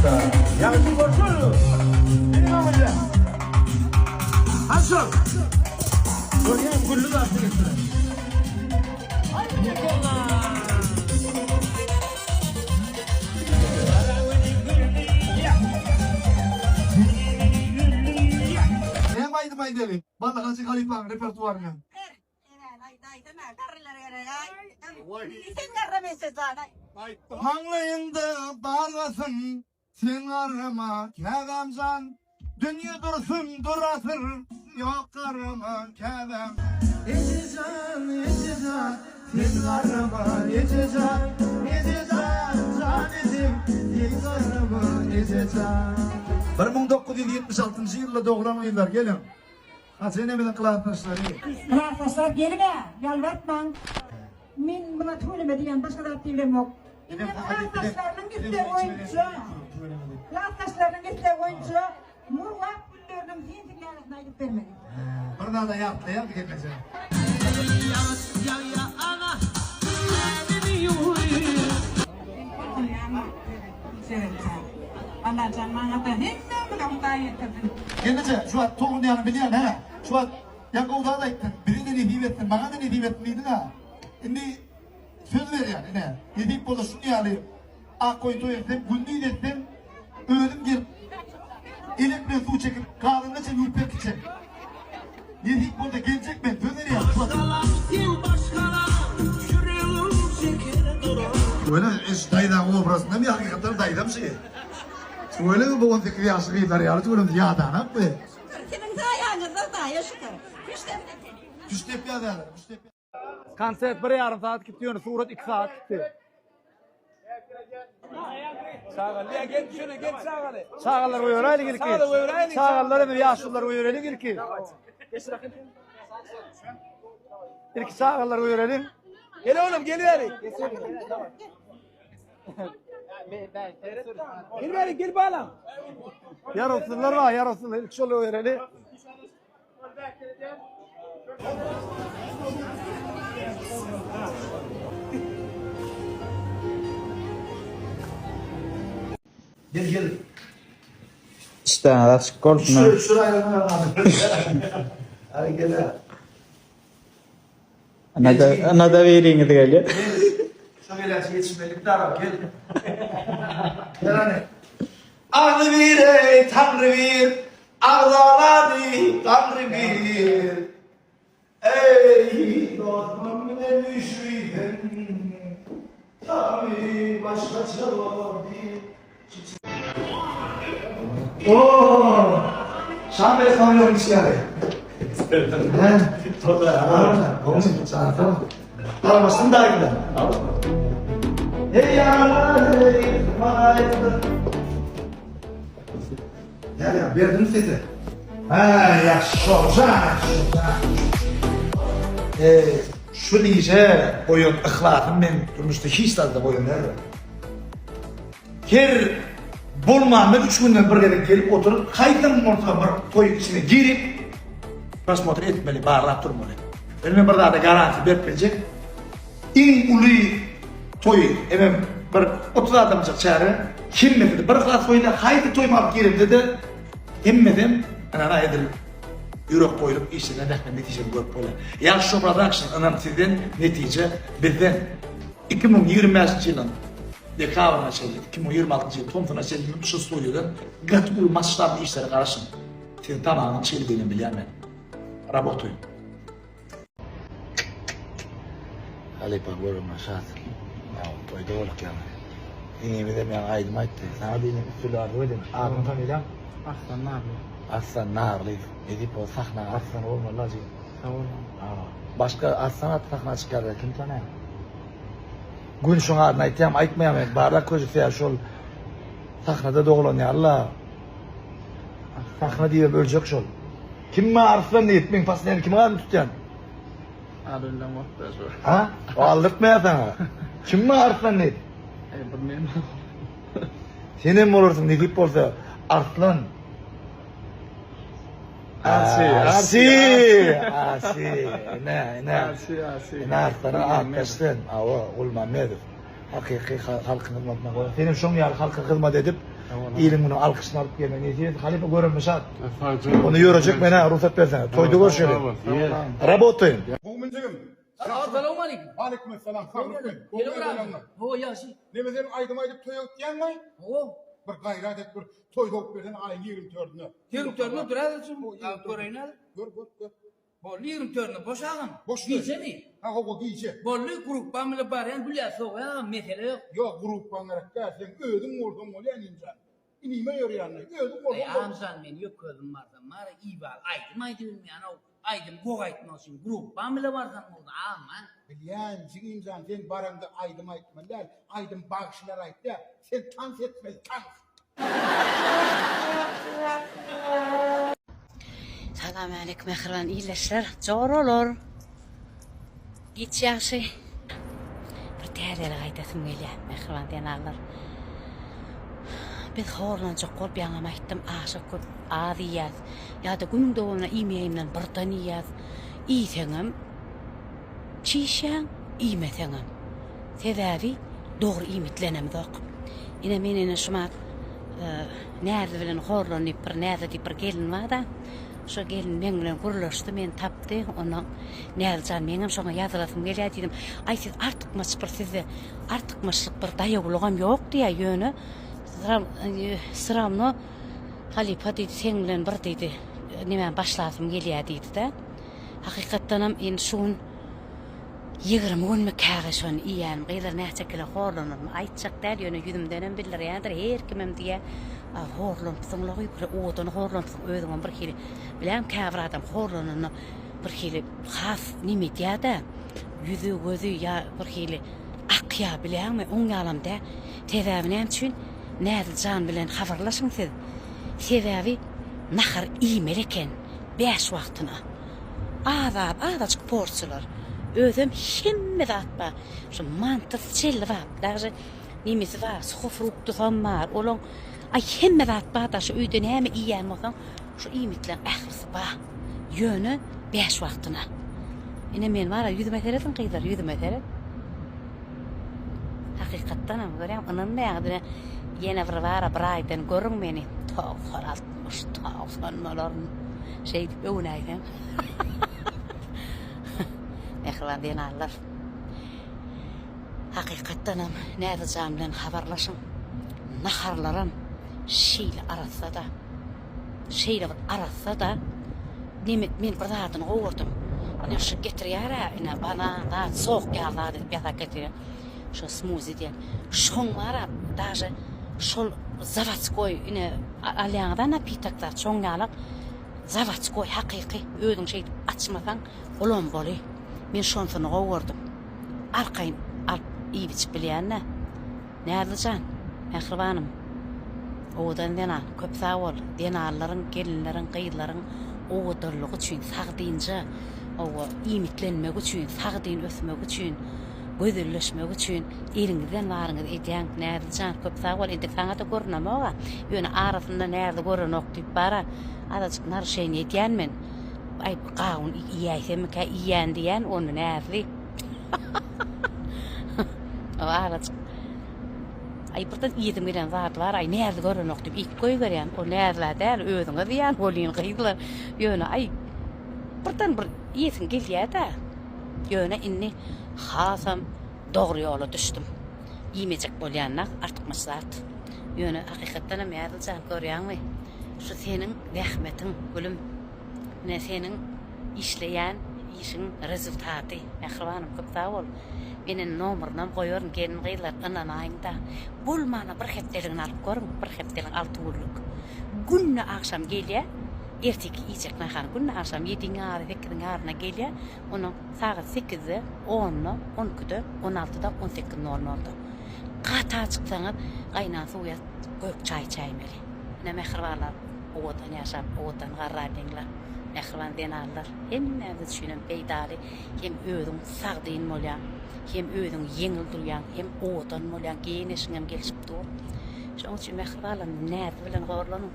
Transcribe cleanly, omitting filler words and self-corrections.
Ýagşy goşul. Meniň öňümde. Hany şol. Görýän gülli zatly getiren. Näme aýdym aýdaly? Bally Hajy halypaň repertuaryndan. Maňlaýyňda barlasyn sen garrama käbäm jan Dünýe dursun dur asyr ýok garrama käbäm. Eje jan eje jan sen garrama eje jan Eje jan jan ejem sen garrama eje jan. 1976-njy ýylda doglan gyzlar geliň. Hajy enemiziň klasdaşlary. Klasdaşlar geliň-ä, ýalbartmaň. Men muňa tüweleme diýýän, başga zat diýibilemok. Indi klasdaşlarynyň islegi boýunça, klasdaşlarynyň islegi boýunça Murgap gülleriniň sensiň ýalysyny aýdyp bermeli. Bir zada ýatlaýardy gelneje. Allajan maňada hemmämize Hudaý ýetirsin. Gelneje şu wagt tolgunýanyny bilýän hä. Şu wagt ýa gowy zat aýtdyň, bize-de nesip etsin, maňa-da nesip etsin diýdiň-ä. Indi söz berýän ine, nesip bolsa şuny ýaly ak goýun toý etsem, gündiz etsem özüm gelip elek bilen suw çekip gazanyna çenli ýuwup berkitjek. Nesip bolsa geljek men söz berýän. Başgalam sen başgalam ýüregim çeker duran. Tüweleme men şu daýzaň obrazyndan bir hakykatdan daýzam şy. Tüweleme bu 18 ýaşly gyzlar ýaly tüweleme ýadanakmy? Şükür siziň saýaňyzda saýa şükür. Küşt depeli. Küşt depýäs häzir. Küşt depýäs. Konsert bir ýarym sagat gitdi ýöne surat 2 sagat gitdi. Çagaly gel şöyle gel çagaly. Çagalar goýberäýlik ilki. Çagalar goýberäýlik. Çagalar hem ýaşulular goýberäýlik ilki. İlki çagalar goýberäýlik. Gel oğlum gel beri. Gel beri gel balam. Ýarawsyzlar bar, ýarawsyzlar ilki şol goýberäýlik. Gel gel. Işdäňiz açyk bolsun. Şu şu raýonyň Hadi gel. Anada anada biriňiz gelýär. Şu geläçe ýetişmelik dara gel. Gel hany. Agzy bir ey Taňry bir, Agzalady Taňry bir. Eý dostum bilen üşüýseň, Tagamy başgaça bor diýip. Oo! Şam bey pawilyonyň işgäri. He? Gowmy? Jany sag. Garamasyn daýyňdan. Hey ýarlar, hey, maňa aýtdyň. Ýa ýa berdim sese. Hä, ýagşy şol, jan, jan. Eý, şu işe goýan yhlasym men durmuşda hiç zatda goýan däldir. Her bolmanda üç günden bir gezek gelip oturyp, haýsam bolsa bir toýuň içine girip, prosmotr etmeli, barlap durmaly. Indi men bir zada garantiýa berip biljek. Iň uly toý, hemem bir 30 adamjyk çäre, hemmesi-de bir yhlas goýulýar. Haýsy toýuma alyp giremde-de, hemmesem ynana edil ýürek goýlup işlenen zähmet netijesini görüp bolýar. Ýagşy Show Production ynam sizden, netije bizden. 2025-nji ýylyň dekabryna çenli, 2026-njy ýylyň tomsuna çenli şu studiýadan gaty uly masştably işlere garaşyň. Siziň tamaňyzyň şeýledigini bilýän men. Rabotuýum. Halypa görüňe şat. Toýda bolup ýaňy. Inimiz hem ýaňy aýdym aýtdy. Saňa da inim üstünlik arzuw edin. Adyň familiýaň? Arslan Narly. Arslan Narly. Nesip bolsa sahna Arslan bolmaly ajy. Sag boluň. Başga Arslan atly sahna çykýarlar kim tanaýar? Gün şoň adyny aýtýam aýtmaýam barlak köjük şol sahnada doglan ýaly-la. Sahna diýibem öljek şol. Kim maňa Arslan diýip, meň paslenýany kimiň adyny tutýan? Adyndan wagtda şo. Ha? O aldyrtmaýar saňa. Kim maňa Arslan diýip? E, bir men. Senem bolarsyň nesip bolsa Arslan. Arsi, Arsi, Arsi, ine, ine. Arsi, Arsi. Ine Arslana atdaş sen. Awa, Gulmammedow. Hakyky halkyň hyzmatyna goýan. Senem şoň ýaly halka hyzmat edip. Iliň günüň alkyşyny alyp gelmek nesip etsin. Halypa görenime şat. Onda ýörejek men-ä rugsat berseňiz. Toýda görşeli. Rabotaýyn. Gowmy jigim? Salowmaleýkim. Aleýkumessalam. Saglykmy? Gel oglan. Hawa ýagşy. Neme sen aýdym aýdyp toýa gitýäňmi? Hawa. Bir gaýrat et bir toý sowup bersen aýyň 24-üne. 24-üne dur häzir şu. Göreýin häzir. Gör, gör, gör. Boldy 24-üne boş agam. Boş Gijemi? Ha, hawa gije. Boldy grupbam bile barýan gülýär sowýar agam mesele ýok. Ýok, grupbaň gerek däl. Sen özüň bolsaň bolýar injan. Inime ýörýände özüň bolsaň. Aý agamjan men ýok özüm barsam bar iýip al aýdym aýdybilmeýän-ow. Aýdym gowy aýtmak üçin grupbam bile barsam boldy agam a. Bilýän jigimjan sen baraňda aýdym aýtmaly däl, aýdym bagşylar aýtýar, sen tans etmeli tans. Salam aleýkum mähriban ildeşler, joralar. Giç ýagşy. Bir täzelik aýdasym gelýär, mähriban zenanlar. Biz horlanjak bolup ýaňam aýtdym, aşa köp az iýýäs. Ýa-da günüň dowamynda iýmeýimden birden iýýäs. Iýseňem çişýäň, iýmeseňem. Sebäbi dogry iýmitlenemzok. Ine men ine şumat Näzli bilen horlan diýip bir Näzli diýip bir gelin bar-da. Şo gelin meň bilen gürleşdi, meni tapdy. Ondan Näzli jan meňem şoňa ýazylasym gelýär diýdim. Aý siz artykmaç bir sizde artykmaçlyk bir daýawlygam ýok diýýär, ýöne sramno halypa diýdi seň bilen bir diýdi nemäni başlasym gelýär diýdi-de. Hakykatdanam indi şu gün 20 günmi käge şony iýýänim. Gyzlar näçe kile horlanyrymy aýtjak däl, ýöne ýüzümdenem bildirýändir, her kimem diýýär, A horlanypsyň-la gyz, bir owadan horlanypsyň, özüňem bir hili, biläň käbir adam horlananda bir hili has neme edýär-dä, ýüzi, gözi ýa bir hili akýar, biläňmi, oň ýalam dä. Sebäbi näme üçin? Näzli jan bilen habarlaşyň siz. Sebäbi nahar iýmeli eken bäş wagtyna. Az-az, azajyk porsiýalar. Özem hemme zat bar. Şu mantysy çenli bar. Daže nemesi bar, suhofrukdysam bar. Olaň aý hemme zat bar-da, şu öýde näme iýýän bolsaň, şu iýmitleň ählisi bar. Ýöne bäş wagtyna. Ine men bar-a, ýüzüme serediň gyzlar, ýüzüme seret. Hakykatdanam görýäňmi, ynanmaýaňyz ine ýene bir bar-a bir aýdan görüň meni 90, 60, 90 bolaryn. Şeýdip öwünäýseň. Mähriban zenanlar. Hakykatdanam Näzli jan bilen habarlaşyň. Naharlaram şeýle arassa-da. Şeýle bir arassa-da. Neme men bir zadyny gowy gördüm. Ine şu getirýär-ä, ine banan zat, sok ýaly zat edip ýasap getirýär. Şo smuzi diýen. Şoň bar-a, daže şol zawodskoý ine alýaňyz-a napitok zat, şoň ýalak zawodskoý hakyky özüň şeýdip açmasaň olam boly. Men şonsyny gowy gördüm. Arkaýyn alyp iýip-içip bilýän-dä. Näzli jan, mähribanym, owadan zenan, köp sag bol. Zenanlaryň, gelinleriň, gyzlaryň owadanlygy üçin, sagdynja, hawa, iýmitlenmegi üçin, sagdyn ösmegi üçin, gözelleşmegi üçin eliňizden baryňyzy edýäň. Näzli jan, köp sag bol. Entek saňa-da görünemog-a. Ýöne arasynda Näzli görenok diýip bar-a, azajyk naryşeniýe edýän men. Aý, gawun iýäýsemmikä, iýýän diýýän ony Näzli. Azajyk. Aý birden iýesim gelen zat bar, aý Näzli görenok diýip iýip goýberýän. O Näzlä däl, özüňe zyýan welin gyzlar. Ýöne aý birden bir iýesiň gelýär-dä. Ýöne indi hasam dogry ýola düşdüm. Iýmejek bolýan-da artykmaç zat. Ýöne hakykatdanam Näzli jan görýäňmi? Şu seniň zähmetiň gülüm. Ine seniň işleýän işiň rezultaty mähribanym köp sag bol. Men indi nomerynam goýaryn gelin gyzlar ynanaýyňda. Bolmanda bir hepdeligini alyp görüň bir hepdeliň alty günlük. Günde agşam gelýä erteki iýjek nahary günde agşam ýediň ýary sekiziň ýaryna gelýä ondan sagat sekizde onda on ikide on altyda on sekiz nol nolda. Gata çyksaňyz gaýnan suw ýa gök çaý içäýmeli. Ine mähribanlar owadan ýaşap owadan garralyňlar mähriban zenanlar hemmämiz üçinem peýdaly hem özüň sagdyn bolýaň hem özüň ýeňil duýýaň hem owadan bolýaň geýin eşiňem gelşip dur şoň üçin mähribanlar näz bilen horlanyň.